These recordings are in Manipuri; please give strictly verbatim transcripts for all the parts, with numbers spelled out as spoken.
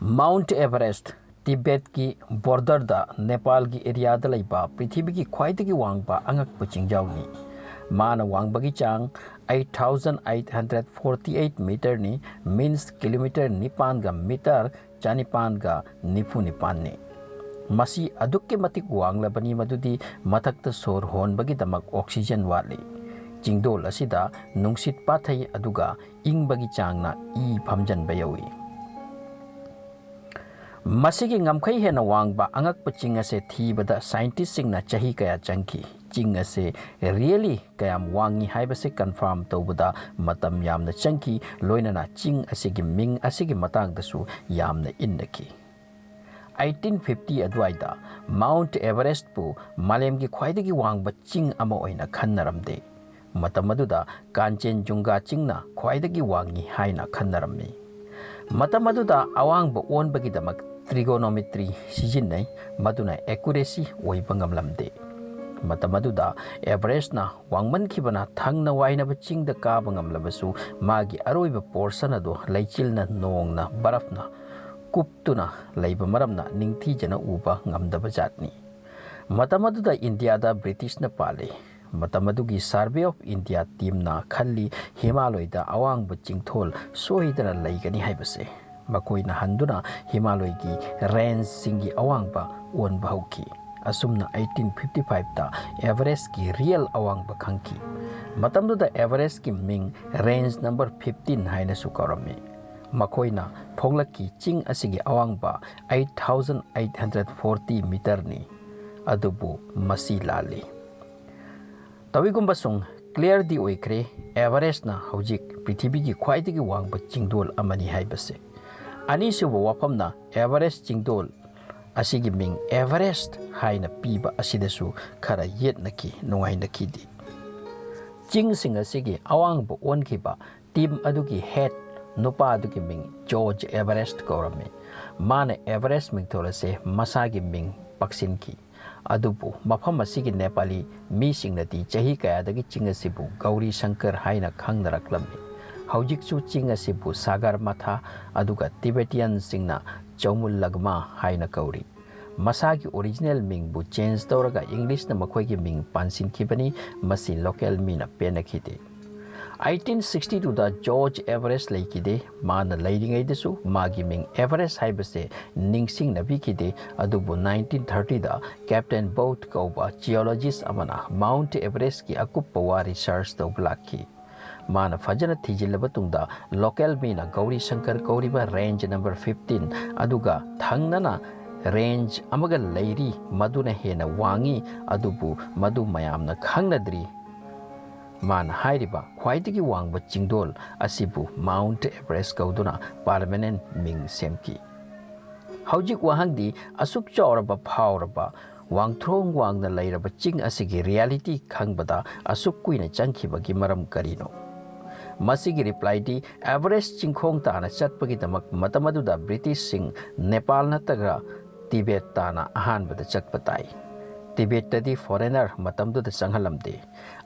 Mount Everest ꯇꯤꯕꯦꯠꯀꯤ ꯕꯣꯔꯗꯔꯗ ꯅꯦꯄꯥꯜꯒꯤ ꯑꯦꯔꯤꯌꯥꯗ ꯂꯩꯕ ꯄ꯭ꯔꯤꯊꯤꯕꯤꯒꯤ ꯈ꯭ꯋꯥꯏꯗꯒꯤ ꯋꯥꯡꯕ ꯑꯉꯛꯄ ꯆꯤꯡꯖꯥꯎꯅꯤ꯫ ꯃꯥꯅ ꯋꯥꯡꯕꯒꯤ ꯆꯥꯡ eight thousand eight hundred forty eight ꯃꯤꯇꯔꯅꯤ, ꯃꯤꯟꯁ ꯀꯤꯂꯣꯃꯤꯇꯔ ꯅꯤꯄꯥꯟꯒ ꯃꯤꯇꯔ ꯆꯅꯤꯄꯥꯟꯒ ꯅꯤꯐꯨ ꯅꯤꯄꯥꯟꯅꯤ꯫ ꯃꯁꯤ ꯑꯗꯨꯛꯀꯤ ꯃꯇꯤꯛ ꯋꯥꯡꯂꯕꯅꯤ ꯃꯗꯨꯗꯤ ꯃꯊꯛꯇ ꯁꯣꯔ ꯍꯣꯟꯕꯒꯤꯗꯃꯛ ꯑꯣꯛꯁꯤꯖꯦꯟ ꯋꯥꯠꯂꯤ꯫ ꯆꯤꯡꯗꯣꯜ ꯑꯁꯤꯗ ꯅꯨꯡꯁꯤꯠ ꯄꯥꯊꯩ, ꯑꯗꯨꯒ ꯏꯪꯕꯒꯤ ꯆꯥꯡꯅ ꯏ ꯐꯝꯖꯟꯕ ꯌꯧꯏ꯫ ꯃꯁꯤꯒꯤ ꯉꯝꯈꯩ ꯍꯦꯟꯅ ꯋꯥꯡꯕ ꯑꯉꯛꯄ ꯆꯤꯡ ꯑꯁꯦ ꯊꯤꯕꯗ ꯁꯥꯏꯟꯇꯤꯁꯁꯤꯡꯅ ꯆꯍꯤ ꯀꯌꯥ ꯆꯪꯈꯤ꯫ ꯆꯤꯡ ꯑꯁꯦ ꯔꯤꯌꯦꯂꯤ ꯀꯌꯥꯝ ꯋꯥꯡꯉꯤ ꯍꯥꯏꯕꯁꯤ ꯀꯟꯐꯥꯔꯝ ꯇꯧꯕꯗ ꯃꯇꯝ ꯌꯥꯝꯅ ꯆꯪꯈꯤ, ꯂꯣꯏꯅꯅ ꯆꯤꯡ ꯑꯁꯤꯒꯤ ꯃꯤꯡ ꯑꯁꯤꯒꯤ ꯃꯇꯥꯡꯗꯁꯨ ꯌꯥꯝꯅ ꯏꯟꯅꯈꯤ꯫ Eighteen fifty ꯑꯗꯨꯋꯥꯏꯗ ꯃꯥꯎꯟꯠ ꯑꯦꯚꯔꯦꯁꯠꯄꯨ ꯃꯥꯂꯦꯝꯒꯤ ꯈ꯭ꯋꯥꯏꯗꯒꯤ ꯋꯥꯡꯕ ꯆꯤꯡ ꯑꯃ ꯑꯣꯏꯅ ꯈꯟꯅꯔꯝꯗꯦ꯫ ꯃꯇꯝ ꯑꯗꯨꯗ ꯀꯥꯟꯆꯦꯟꯖꯨꯡꯒꯥ ꯆꯤꯡꯅ ꯈ꯭ꯋꯥꯏꯗꯒꯤ ꯋꯥꯡꯉꯤ ꯍꯥꯏꯅ ꯈꯟꯅꯔꯝꯃꯤ꯫ ꯃꯇꯝ ꯑꯗꯨꯗ ꯑꯋꯥꯡꯕ ꯑꯣꯟꯕꯒꯤꯗꯃꯛ ꯇ꯭ꯔꯤꯒꯣꯅꯣꯃꯦꯇ꯭ꯔꯤ ꯁꯤꯖꯤꯟꯅꯩ, ꯃꯗꯨꯅ ꯑꯦꯀꯨꯔꯦꯁꯤ ꯑꯣꯏꯕ ꯉꯝꯂꯝꯗꯦ꯫ ꯃꯇꯝ ꯑꯗꯨꯗ ꯑꯦꯚꯔꯦꯁꯠꯅ ꯋꯥꯡꯃꯟꯈꯤꯕꯅ ꯊꯪꯅ ꯋꯥꯏꯅꯕ ꯆꯤꯡꯗ ꯀꯥꯕ ꯉꯝꯂꯕꯁꯨ, ꯃꯥꯒꯤ ꯑꯔꯣꯏꯕ ꯄꯣꯔꯁꯟ ꯑꯗꯨ ꯂꯩꯆꯤꯜꯅ, ꯅꯣꯡꯅ, ꯕꯔꯐꯅ ꯀꯨꯞꯇꯨꯅ ꯂꯩꯕ ꯃꯔꯝꯅ ꯅꯤꯡꯊꯤꯖꯅ ꯎꯕ ꯉꯝꯗꯕ ꯖꯥꯠꯅꯤ꯫ ꯃꯇꯝ ꯑꯗꯨꯗ ꯏꯟꯗꯤꯌꯥꯗ ꯕ꯭ꯔꯤꯇꯤꯁꯅ ꯄꯥꯜꯂꯤ꯫ ꯃꯇꯝ ꯑꯗꯨꯒꯤ ꯁꯔꯚꯦ ꯑꯣꯐ ꯏꯟꯗꯤꯌꯥ ꯇꯤꯝꯅ ꯈꯜꯂꯤ ꯍꯤꯃꯥꯂꯣꯏꯗ ꯑꯋꯥꯡꯕ ꯆꯤꯡꯊꯣꯜ ꯁꯣꯏꯗꯅ ꯂꯩꯒꯅꯤ ꯍꯥꯏꯕꯁꯦ꯫ ꯃꯈꯣꯏꯅ ꯍꯟꯗꯨꯅ ꯍꯤꯃꯥꯂꯣꯏꯒꯤ ꯔꯦꯟꯖꯁꯤꯡꯒꯤ ꯑꯋꯥꯡꯕ ꯑꯣꯟꯕ ꯍꯧꯈꯤ꯫ ꯑꯁꯨꯝꯅ eighteen fifty fiveꯇ ꯑꯦꯚꯔꯦꯁꯀꯤ ꯔꯤꯌꯦꯜ ꯑꯋꯥꯡꯕ ꯈꯪꯈꯤ꯫ ꯃꯇꯝꯗꯨꯗ ꯑꯦꯚꯔꯦꯁꯀꯤ ꯃꯤꯡ ꯔꯦꯟꯖ ꯅꯝꯕꯔ fifteen ꯍꯥꯏꯅꯁꯨ ꯀꯧꯔꯝꯃꯤ꯫ ꯃꯈꯣꯏꯅ ꯐꯣꯡꯂꯛꯈꯤ ꯆꯤꯡ ꯑꯁꯤꯒꯤ ꯑꯋꯥꯡꯕ eight thousand eight hundred forty ꯃꯤꯇꯔꯅꯤ꯫ ꯑꯗꯨꯕꯨ ꯃꯁꯤ ꯂꯥꯜꯂꯤ꯫ ꯇꯧꯏꯒꯨꯝꯕꯁꯨꯡ ꯀ꯭ꯂꯤꯌꯔꯗꯤ ꯑꯣꯏꯈ꯭ꯔꯦ, ꯑꯦꯚꯔꯦꯁꯠꯅ ꯍꯧꯖꯤꯛ ꯄ꯭ꯔꯤꯊꯤꯕꯤꯒꯤ ꯈ꯭ꯋꯥꯏꯗꯒꯤ ꯋꯥꯡꯕ ꯆꯤꯡꯗꯣꯜ ꯑꯃꯅꯤ ꯍꯥꯏꯕꯁꯦ꯫ ꯑꯅꯤꯁꯨꯕ ꯋꯥꯐꯝꯅ ꯑꯦꯚꯔꯦꯁꯠ ꯆꯤꯡꯗꯣꯜ ꯑꯁꯤꯒꯤ ꯃꯤꯡ ꯑꯦꯚꯔꯦꯁꯠ ꯍꯥꯏꯅ ꯄꯤꯕ ꯑꯁꯤꯗꯁꯨ ꯈꯔ ꯌꯦꯠꯅꯈꯤ, ꯅꯨꯡꯉꯥꯏꯅꯈꯤꯗꯦ꯫ ꯆꯤꯡꯁꯤꯡ ꯑꯁꯤꯒꯤ ꯑꯋꯥꯡꯕ ꯑꯣꯟꯈꯤꯕ ꯇꯤꯝ ꯑꯗꯨꯒꯤ ꯍꯦꯗ ꯅꯨꯄꯥ ꯑꯗꯨꯒꯤ ꯃꯤꯡ ꯖꯣꯔꯖ ꯑꯦꯚꯔꯦꯁꯠ ꯀꯧꯔꯝꯃꯤ꯫ ꯃꯥꯅ ꯑꯦꯚꯔꯦꯁꯠ ꯃꯤꯡꯊꯣꯜ ꯑꯁꯦ ꯃꯁꯥꯒꯤ ꯃꯤꯡ ꯄꯛꯁꯤꯟꯈꯤ꯫ ꯑꯗꯨꯕꯨ ꯃꯐꯝ ꯑꯁꯤꯒꯤ ꯅꯦꯄꯥꯂꯤ ꯃꯤꯁꯤꯡꯅꯗꯤ ꯆꯍꯤ ꯀꯌꯥꯗꯒꯤ ꯆꯤꯡ ꯑꯁꯤꯕꯨ ꯒꯧꯔꯤ ꯁꯪꯀꯔ ꯍꯥꯏꯅ ꯈꯪꯅꯔꯛꯂꯝꯃꯤ꯫ ꯍꯧꯖꯤꯛꯁꯨ ꯆꯤꯡ ꯑꯁꯤꯕꯨ ꯁꯥꯒꯔꯃꯥꯊꯥ, ꯑꯗꯨꯒ ꯇꯤꯕꯦꯇꯤꯌꯟꯁꯤꯡꯅ ꯆꯧꯃꯨꯜꯂꯒꯃꯥ ꯍꯥꯏꯅ ꯀꯧꯔꯤ꯫ ꯃꯁꯥꯒꯤ ꯑꯣꯔꯤꯖꯤꯅꯦꯜ ꯃꯤꯡꯕꯨ ꯆꯦꯟꯖ ꯇꯧꯔꯒ ꯏꯪꯂꯤꯁꯅ ꯃꯈꯣꯏꯒꯤ ꯃꯤꯡ ꯄꯥꯟꯁꯤꯟꯈꯤꯕꯅꯤ꯫ ꯃꯁꯤ ꯂꯣꯀꯦꯜ ꯃꯤꯅ ꯄꯦꯟꯅꯈꯤꯗꯦ꯫ ꯑꯩꯠꯇꯤꯟ ꯁꯤꯛꯁꯇꯤ ꯇꯨꯗ ꯖꯣꯔꯖ ꯑꯦꯚꯔꯦꯁ ꯂꯩꯈꯤꯗꯦ꯫ ꯃꯥꯅ ꯂꯩꯔꯤꯉꯩꯗꯁꯨ ꯃꯥꯒꯤ ꯃꯤꯡ ꯑꯦꯚꯔꯦꯁ ꯍꯥꯏꯕꯁꯦ ꯅꯤꯡꯁꯤꯡꯅꯕꯤꯈꯤꯗꯦ꯫ ꯑꯗꯨꯕꯨ ꯅꯥꯏꯟꯇꯤꯟ ꯊꯥꯔꯇꯤꯗ ꯀꯦꯞꯇꯦꯟ ꯕꯣꯠ ꯀꯧꯕ ꯖꯤꯑꯣꯂꯣꯖꯤꯁ ꯑꯃꯅ ꯃꯥꯎꯟꯠ ꯑꯦꯚꯔꯦꯁꯀꯤ ꯑꯀꯨꯞꯄ ꯋꯥ ꯔꯤꯁꯔꯆ ꯇꯧꯕ ꯂꯥꯛꯈꯤ꯫ ꯃꯥꯅ ꯐꯖꯅ ꯊꯤꯖꯤꯜꯂꯕ ꯇꯨꯡꯗ ꯂꯣꯀꯦꯜ ꯃꯤꯅ ꯒꯧꯔꯤ ꯁꯪꯀꯔ ꯀꯧꯔꯤꯕ ꯔꯦꯟꯖ ꯅꯝꯕꯔ ꯐꯤꯐꯇꯤꯟ ꯑꯗꯨꯒ ꯊꯪꯅꯅ ꯔꯦꯟꯖ ꯑꯃꯒ ꯂꯩꯔꯤ, ꯃꯗꯨꯅ ꯍꯦꯟꯅ ꯋꯥꯡꯉꯤ, ꯑꯗꯨꯕꯨ ꯃꯗꯨ ꯃꯌꯥꯝꯅ ꯈꯪꯅꯗ꯭ꯔꯤ꯫ ꯃꯥꯅ ꯍꯥꯏꯔꯤꯕ ꯈ꯭ꯋꯥꯏꯗꯒꯤ ꯋꯥꯡꯕ ꯆꯤꯡꯗꯣꯜ ꯑꯁꯤꯕꯨ ꯃꯥꯎꯟꯠ ꯑꯦꯚꯔꯦꯁ ꯀꯧꯗꯨꯅ ꯄꯔꯃꯅꯦꯟ ꯃꯤꯡ ꯁꯦꯝꯈꯤ꯫ ꯍꯧꯖꯤꯛ ꯋꯥꯍꯪꯗꯤ, ꯑꯁꯨꯛ ꯆꯥꯎꯔꯕ ꯐꯥꯎꯔꯕ ꯋꯥꯡꯊ꯭ꯔꯣꯡ ꯋꯥꯡꯅ ꯂꯩꯔꯕ ꯆꯤꯡ ꯑꯁꯤꯒꯤ ꯔꯤꯌꯦꯂꯤꯇꯤ ꯈꯪꯕꯗ ꯑꯁꯨꯛ ꯀꯨꯏꯅ ꯆꯪꯈꯤꯕꯒꯤ ꯃꯔꯝ ꯀꯔꯤꯅꯣ? ꯃꯁꯤꯒꯤ ꯔꯤꯄ꯭ꯂꯥꯏꯗꯤ, ꯑꯦꯚꯔꯦꯁ ꯆꯤꯡꯈꯣꯡ ꯇꯥꯅ ꯆꯠꯄꯒꯤꯗꯃꯛ ꯃꯇꯝ ꯑꯗꯨꯗ ꯕ꯭ꯔꯤꯇꯤꯁꯁꯤꯡ ꯅꯦꯄꯥꯜ ꯅꯠꯇ꯭ꯔꯒ ꯇꯤꯕꯦꯠ ꯇꯥꯅ ꯑꯍꯥꯟꯕꯗ ꯆꯠꯄ ꯇꯥꯏ꯫ ꯇꯤꯕꯦꯠꯇꯗꯤ ꯐꯣꯔꯦꯅꯔ ꯃꯇꯝꯗꯨꯗ ꯆꯪꯍꯜꯂꯝꯗꯦ꯫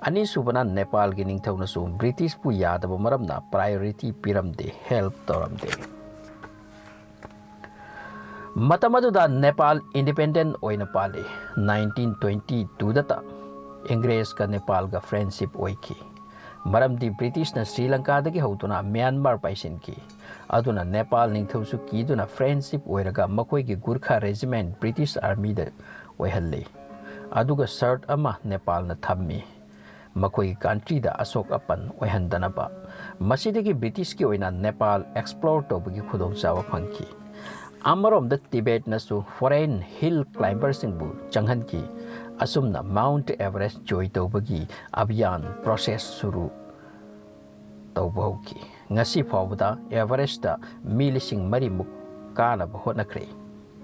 ꯑꯅꯤꯁꯨꯕꯅ, ꯅꯦꯄꯥꯜꯒꯤ ꯅꯤꯡꯊꯧꯅꯁꯨ ꯕ꯭ꯔꯤꯇꯤꯁꯄꯨ ꯌꯥꯗꯕ ꯃꯔꯝꯅ ꯄ꯭ꯔꯥꯏꯌꯣꯔꯤꯇꯤ ꯄꯤꯔꯝꯗꯦ, ꯍꯦꯜꯞ ꯇꯧꯔꯝꯗꯦ꯫ ꯃꯇꯝ ꯑꯗꯨꯗ ꯅꯦꯄꯥꯜ ꯏꯟꯗꯤꯄꯦꯟꯗꯦꯟ ꯑꯣꯏꯅ ꯄꯥꯜꯂꯤ꯫ ꯅꯥꯏꯟꯇꯤꯟ ꯇ꯭ꯋꯦꯟꯇꯤ ꯇꯨꯗꯇ ꯏꯪꯒ꯭ꯔꯦꯖꯀ ꯅꯦꯄꯥꯜꯒ ꯐ꯭ꯔꯦꯟꯁꯤꯞ ꯑꯣꯏꯈꯤ꯫ ꯃꯔꯝꯗꯤ ꯕ꯭ꯔꯤꯇꯤꯁꯅ ꯁ꯭ꯔꯤ ꯂꯪꯀꯥꯗꯒꯤ ꯍꯧꯗꯨꯅ ꯃ꯭ꯌꯥꯟꯃꯥꯔ ꯄꯥꯏꯁꯤꯟꯈꯤ꯫ ꯑꯗꯨꯅ ꯅꯦꯄꯥꯜ ꯅꯤꯡꯊꯧꯁꯨ ꯀꯤꯗꯨꯅ ꯐ꯭ꯔꯦꯟꯁꯤꯞ ꯑꯣꯏꯔꯒ ꯃꯈꯣꯏꯒꯤ ꯒꯨꯔꯈꯥ ꯔꯦꯖꯤꯃꯦꯟꯠ ꯕ꯭ꯔꯤꯇꯤꯁ ꯑꯥꯔꯃꯤꯗ ꯑꯣꯏꯍꯜꯂꯤ꯫ ꯑꯗꯨꯒ ꯁꯔꯠ ꯑꯃ ꯅꯦꯄꯥꯜꯅ ꯊꯝꯃꯤ, ꯃꯈꯣꯏꯒꯤ ꯀꯟꯇ꯭ꯔꯤꯗ ꯑꯁꯣꯛ ꯑꯄꯟ ꯑꯣꯏꯍꯟꯗꯅꯕ꯫ ꯃꯁꯤꯗꯒꯤ ꯕ꯭ꯔꯤꯇꯤꯁꯀꯤ ꯑꯣꯏꯅ ꯅꯦꯄꯥꯜ ꯑꯦꯛꯁꯄ꯭ꯂꯣꯔ ꯇꯧꯕꯒꯤ ꯈꯨꯗꯣꯡꯆꯥꯕ ꯐꯪꯈꯤ꯫ ꯑꯃꯔꯣꯝꯗ ꯇꯤꯕꯦꯠꯅꯁꯨ ꯐꯣꯔꯦꯟ ꯍꯤꯜ ꯀ꯭ꯂꯥꯏꯝꯕꯔꯁꯤꯡꯕꯨ ꯆꯪꯍꯟꯈꯤ꯫ ꯑꯁꯨꯝꯅ ꯃꯥꯎꯟꯠ ꯑꯦꯚꯔꯦꯁ ꯖꯣꯏ ꯇꯧꯕꯒꯤ ꯑꯚꯤꯌꯥꯟ ꯄ꯭ꯔꯣꯁꯦꯁ ꯁꯨꯔꯨ ꯇꯧꯕ ꯍꯧꯈꯤ꯫ ꯉꯁꯤ ꯐꯥꯎꯕꯗ ꯑꯦꯚꯔꯦꯁꯇ ꯃꯤ ꯂꯤꯁꯤꯡ ꯃꯔꯤꯃꯨꯛ ꯀꯥꯅꯕ ꯍꯣꯠꯅꯈ꯭ꯔꯦ꯫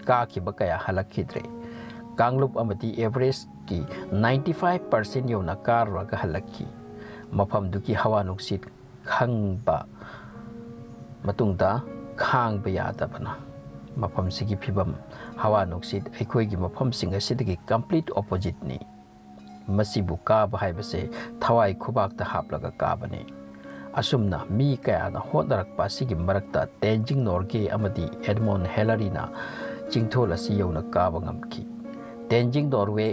ꯀꯥꯈꯤꯕ ꯀꯌꯥ ꯍꯜꯂꯛꯈꯤꯗ꯭ꯔꯦ꯫ ꯀꯥꯡꯂꯨꯞ ꯑꯃꯗꯤ ꯑꯦꯚꯔꯦꯁꯀꯤ ꯅꯥꯏꯟꯇꯤ ꯐꯥꯏꯚ ꯄꯥꯔꯁꯦꯟ ꯌꯧꯅ ꯀꯥꯔꯨꯔꯒ ꯍꯜꯂꯛꯈꯤ꯫ ꯃꯐꯝꯗꯨꯒꯤ ꯍꯋꯥ ꯅꯨꯡꯁꯤꯠ ꯈꯪꯕ ꯃꯇꯨꯡꯗ ꯈꯥꯡꯕ ꯌꯥꯗꯕꯅ ꯃꯐꯝꯁꯤꯒꯤ ꯐꯤꯕꯝ, ꯍꯋꯥ ꯅꯨꯡꯁꯤꯠ ꯑꯩꯈꯣꯏꯒꯤ ꯃꯐꯝꯁꯤꯡ ꯑꯁꯤꯗꯒꯤ ꯀꯝꯄ꯭ꯂꯤꯠ ꯑꯣꯄꯣꯖꯤꯠꯅꯤ꯫ ꯃꯁꯤꯕꯨ ꯀꯥꯕ ꯍꯥꯏꯕꯁꯦ ꯊꯋꯥꯏ ꯈꯨꯕꯥꯛꯇ ꯍꯥꯞꯂꯒ ꯀꯥꯕꯅꯤ꯫ ꯑꯁꯨꯝꯅ ꯃꯤ ꯀꯌꯥꯅ ꯍꯣꯠꯅꯔꯛꯄ ꯑꯁꯤꯒꯤ ꯃꯔꯛꯇ ꯇꯦꯟꯖꯤꯡ ꯅꯣꯔꯒꯦ ꯑꯃꯗꯤ ꯑꯦꯗꯃꯣꯟ ꯍꯤꯂꯥꯔꯤꯅ ꯆꯤꯡꯊꯣꯜ ꯑꯁꯤ ꯌꯧꯅ ꯀꯥꯕ ꯉꯝꯈꯤ꯫ ꯇꯦꯟꯖꯤꯡ ꯅꯣꯔꯋꯦ,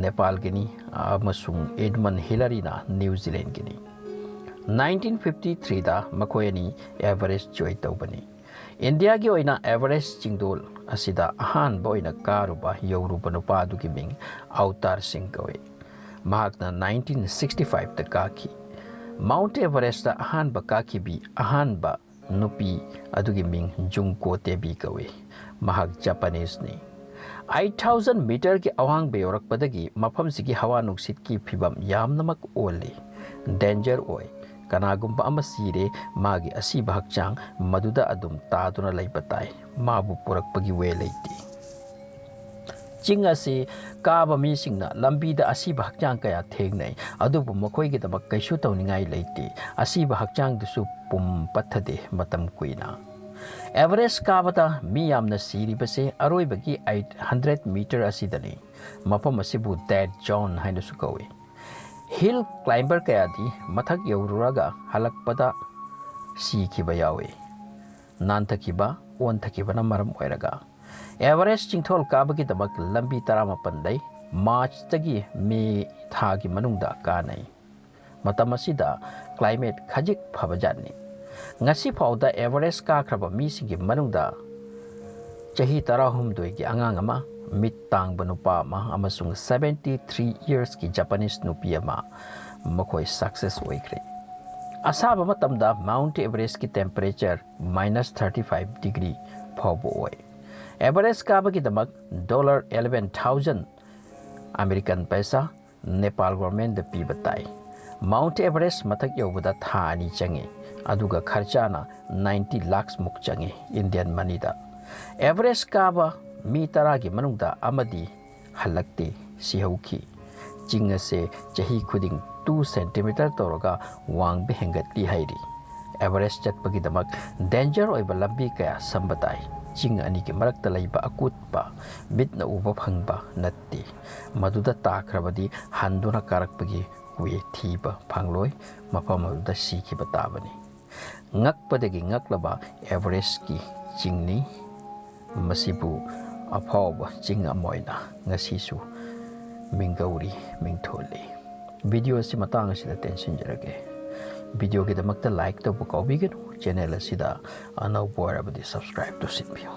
ꯅꯦꯄꯥꯜꯒꯤꯅꯤ, ꯑꯃꯁꯨꯡ ꯑꯦꯗꯃꯟ ꯍꯤꯂꯥꯔꯤꯅ ꯅ꯭ꯌꯨ ꯖꯤꯂꯦꯟꯒꯤꯅꯤ꯫ ꯅꯥꯏꯟꯇꯤꯟ ꯐꯤꯐꯇꯤ ꯊ꯭ꯔꯤꯗ ꯃꯈꯣꯏ ꯑꯅꯤ ꯑꯦꯚꯔꯦꯁ ꯖꯣꯏ ꯇꯧꯕꯅꯤ꯫ ꯏꯟꯗꯤꯌꯥꯒꯤ ꯑꯣꯏꯅ ꯑꯦꯚꯔꯦꯁ ꯆꯤꯡꯗꯣꯜ ꯑꯁꯤꯗ ꯑꯍꯥꯟꯕ ꯑꯣꯏꯅ ꯀꯥꯔꯨꯕ ꯌꯧꯔꯨꯕ ꯅꯨꯄꯥ ꯑꯗꯨꯒꯤ ꯃꯤꯡ ꯑꯋꯇꯥꯔ ꯁꯤꯡ ꯀꯧꯏ꯫ ꯃꯍꯥꯛꯅ ꯅꯥꯏꯟꯇꯤꯟ ꯁꯤꯛꯁꯇꯤ ꯐꯥꯏꯚꯇ ꯀꯥꯈꯤ꯫ ꯃꯥꯎꯟꯠ ꯑꯦꯚꯔꯦꯁꯇ ꯑꯍꯥꯟꯕ ꯀꯥꯈꯤꯕꯤ ꯑꯍꯥꯟꯕ ꯅꯨꯄꯤ ꯑꯗꯨꯒꯤ ꯃꯤꯡ ꯖꯨꯡꯀꯣ ꯇꯦꯕꯤ ꯀꯧꯏ꯫ ꯃꯍꯥꯛ ꯖꯄꯥꯅꯤꯁꯅꯤ꯫ ꯑꯩꯠ ꯊꯥꯎꯖꯟ ꯃꯤꯇꯔꯒꯤ ꯑꯋꯥꯡꯕ ꯌꯧꯔꯛꯄꯗꯒꯤ ꯃꯐꯝꯁꯤꯒꯤ ꯍꯋꯥ ꯅꯨꯡꯁꯤꯠꯀꯤ ꯐꯤꯕꯝ ꯌꯥꯝꯅꯃꯛ ꯑꯣꯜꯂꯤ꯫ ꯗꯦꯟꯖꯔ ꯑꯣꯏ꯫ ꯀꯅꯥꯒꯨꯝꯕ ꯑꯃ ꯁꯤꯔꯦ, ꯃꯥꯒꯤ ꯑꯁꯤꯕ ꯍꯛꯆꯥꯡ ꯃꯗꯨꯗ ꯑꯗꯨꯝ ꯇꯥꯗꯨꯅ ꯂꯩꯕ ꯇꯥꯏ꯫ ꯃꯥꯕꯨ ꯄꯨꯔꯛꯄꯒꯤ ꯋꯦ ꯂꯩꯇꯦ꯫ ꯆꯤꯡ ꯑꯁꯤ ꯀꯥꯕ ꯃꯤꯁꯤꯡꯅ ꯂꯝꯕꯤꯗ ꯑꯁꯤꯕ ꯍꯛꯆꯥꯡ ꯀꯌꯥ ꯊꯦꯡꯅꯩ, ꯑꯗꯨꯕꯨ ꯃꯈꯣꯏꯒꯤꯗꯃꯛ ꯀꯩꯁꯨ ꯇꯧꯅꯤꯡꯉꯥꯏ ꯂꯩꯇꯦ꯫ ꯑꯁꯤꯕ ꯍꯛꯆꯥꯡꯗꯨꯁꯨ ꯄꯨꯝ ꯄꯠꯊꯗꯦ ꯃꯇꯝ ꯀꯨꯏꯅ꯫ ꯑꯦꯚꯔꯦꯁ ꯀꯥꯕꯗ ꯃꯤ ꯌꯥꯝꯅ ꯁꯤꯔꯤꯕꯁꯦ ꯑꯔꯣꯏꯕꯒꯤ ꯑꯩꯠ ꯍꯟꯗ꯭ꯔꯦꯠ ꯃꯤꯇꯔ ꯑꯁꯤꯗꯅꯤ꯫ ꯃꯐꯝ ꯑꯁꯤꯕꯨ ꯗꯦꯗ ꯖꯣꯟ ꯍꯥꯏꯅꯁꯨ ꯀꯧꯏ꯫ ꯍꯤꯜ ꯀ꯭ꯂꯥꯏꯝꯕꯔ ꯀꯌꯥꯗꯤ ꯃꯊꯛ ꯌꯧꯔꯨꯔꯒ ꯍꯜꯂꯛꯄꯗ ꯁꯤꯈꯤꯕ ꯌꯥꯎꯏ꯫ ꯅꯥꯟꯊꯈꯤꯕ, ꯑꯣꯟꯊꯈꯤꯕꯅ ꯃꯔꯝ ꯑꯣꯏꯔꯒ꯫ ꯑꯦꯚꯔꯦꯁ ꯆꯤꯡꯊꯣꯜ ꯀꯥꯕꯒꯤꯗꯃꯛ ꯂꯝꯕꯤ ꯇꯔꯥꯃꯥꯄꯟ ꯂꯩ꯫ ꯃꯥꯔꯆꯇꯒꯤ ꯃꯦ ꯊꯥꯒꯤ ꯃꯅꯨꯡꯗ ꯀꯥꯅꯩ꯫ ꯃꯇꯝ ꯑꯁꯤꯗ ꯀ꯭ꯂꯥꯏꯃꯦꯠ ꯈꯖꯤꯛ ꯐꯕꯖꯥꯠꯅꯤ꯫ ꯉꯁꯤ ꯐꯥꯎꯗ ꯑꯦꯚꯔꯦꯁ ꯀꯥꯈ꯭ꯔꯕ ꯃꯤꯁꯤꯡꯒꯤ ꯃꯅꯨꯡꯗ ꯆꯍꯤ ꯇꯔꯥꯍꯨꯝꯗꯣꯏꯒꯤ ꯑꯉꯥꯡ ꯑꯃ, ꯃꯤꯠ ꯇꯥꯡꯕ ꯅꯨꯄꯥ ꯑꯃ ꯑꯃꯁꯨꯡ ꯁꯕꯦꯟꯇꯤ ꯊ꯭ꯔꯤ ꯏꯌꯔꯁꯀꯤ ꯖꯄꯥꯅꯤꯁ ꯅꯨꯄꯤ ꯑꯃ, ꯃꯈꯣꯏ ꯁꯛꯁꯦꯁ ꯑꯣꯏꯈ꯭ꯔꯦ꯫ ꯑꯁꯥꯕ ꯃꯇꯝꯗ ꯃꯥꯎꯟꯠ ꯑꯦꯚꯔꯦꯁꯀꯤ temperature minus thirty five degree ꯐꯥꯎꯕ ꯑꯣꯏ꯫ ꯑꯦꯚꯔꯦꯁ ꯀꯥꯕꯒꯤꯗꯃꯛ ꯗꯣꯂꯔ ꯑꯦꯂꯦꯚꯦꯟ ꯊꯥꯎꯖꯟ, ꯑꯃꯦꯔꯤꯀꯟ ꯄꯩꯁꯥ, ꯅꯦꯄꯥꯜ ꯒꯣꯔꯃꯦꯟꯗ ꯄꯤꯕ ꯇꯥꯏ꯫ ꯃꯥꯎꯟꯠ ꯑꯦꯚꯔꯦꯁ ꯃꯊꯛ ꯌꯧꯕꯗ ꯊꯥ ꯑꯅꯤ ꯆꯪꯏ, ꯑꯗꯨꯒ ꯈꯔꯆꯥꯅ ꯅꯥꯏꯟꯇꯤ ꯂꯥꯈꯁ ꯃꯨꯛ ꯆꯪꯏ, ꯏꯟꯗꯤꯌꯟ ꯃꯅꯤꯗ꯫ ꯑꯦꯚꯔꯦꯁ ꯀꯥꯕ ꯃꯤ ꯇꯔꯥꯒꯤ ꯃꯅꯨꯡꯗ ꯑꯃꯗꯤ ꯍꯜꯂꯛꯇꯦ, ꯁꯤꯍꯧꯈꯤ꯫ ꯆꯤꯡ ꯑꯁꯦ ꯆꯍꯤ ꯈꯨꯗꯤꯡ ꯇꯨ ꯁꯦꯟꯇꯤꯃꯤꯇꯔ ꯇꯧꯔꯒ ꯋꯥꯡꯕ ꯍꯦꯟꯒꯠꯂꯤ ꯍꯥꯏꯔꯤ꯫ ꯑꯦꯚꯔꯦꯁ ꯆꯠꯄꯒꯤꯗꯃꯛ ꯗꯦꯟꯖꯔ ꯑꯣꯏꯕ ꯂꯝꯕꯤ ꯀꯌꯥ ꯁꯝꯕ ꯇꯥꯏ꯫ ꯆꯤꯡ ꯑꯅꯤꯒꯤ ꯃꯔꯛꯇ ꯂꯩꯕ ꯑꯀꯨꯠꯄ, ꯃꯤꯠꯅ ꯎꯕ ꯐꯪꯕ ꯅꯠꯇꯦ꯫ ꯃꯗꯨꯗ ꯇꯥꯈ꯭ꯔꯕꯗꯤ ꯍꯟꯗꯨꯅ ꯀꯥꯔꯛꯄꯒꯤ ꯋꯦ ꯊꯤꯕ ꯐꯪꯂꯣꯏ, ꯃꯐꯝ ꯑꯗꯨꯗ ꯁꯤꯈꯤꯕ ꯇꯥꯕꯅꯤ꯫ ꯉꯛꯄꯗꯒꯤ ꯉꯛꯂꯕ ꯑꯦꯚꯔꯦꯁꯀꯤ ꯆꯤꯡꯅꯤ꯫ ꯃꯁꯤꯕꯨ ꯑꯐꯥꯎꯕ ꯆꯤꯡ ꯑꯃ ꯑꯣꯏꯅ ꯉꯁꯤꯁꯨ ꯃꯤꯡꯒꯧꯔꯤ, ꯃꯤꯡꯊꯣꯜꯂꯤ꯫ ꯚꯤꯗꯤꯑꯣ ꯑꯁꯤ ꯃꯇꯥꯡ ꯑꯁꯤꯗ ꯇꯦꯟꯁꯤꯟꯖꯔꯒꯦ꯫ ꯚꯤꯗꯤꯑꯣꯒꯤꯗꯃꯛꯇ ꯂꯥꯏꯛ ꯇꯧꯕ ꯀꯥꯎꯕꯤꯒꯅꯨ꯫ ꯆꯦꯅꯦꯜ ꯑꯁꯤꯗ ꯑꯅꯧꯕ ꯑꯣꯏꯔꯕꯗꯤ ꯁꯕꯁꯀ꯭ꯔꯥꯏꯕ ꯇꯧꯁꯤꯟꯕꯤꯌꯨ꯫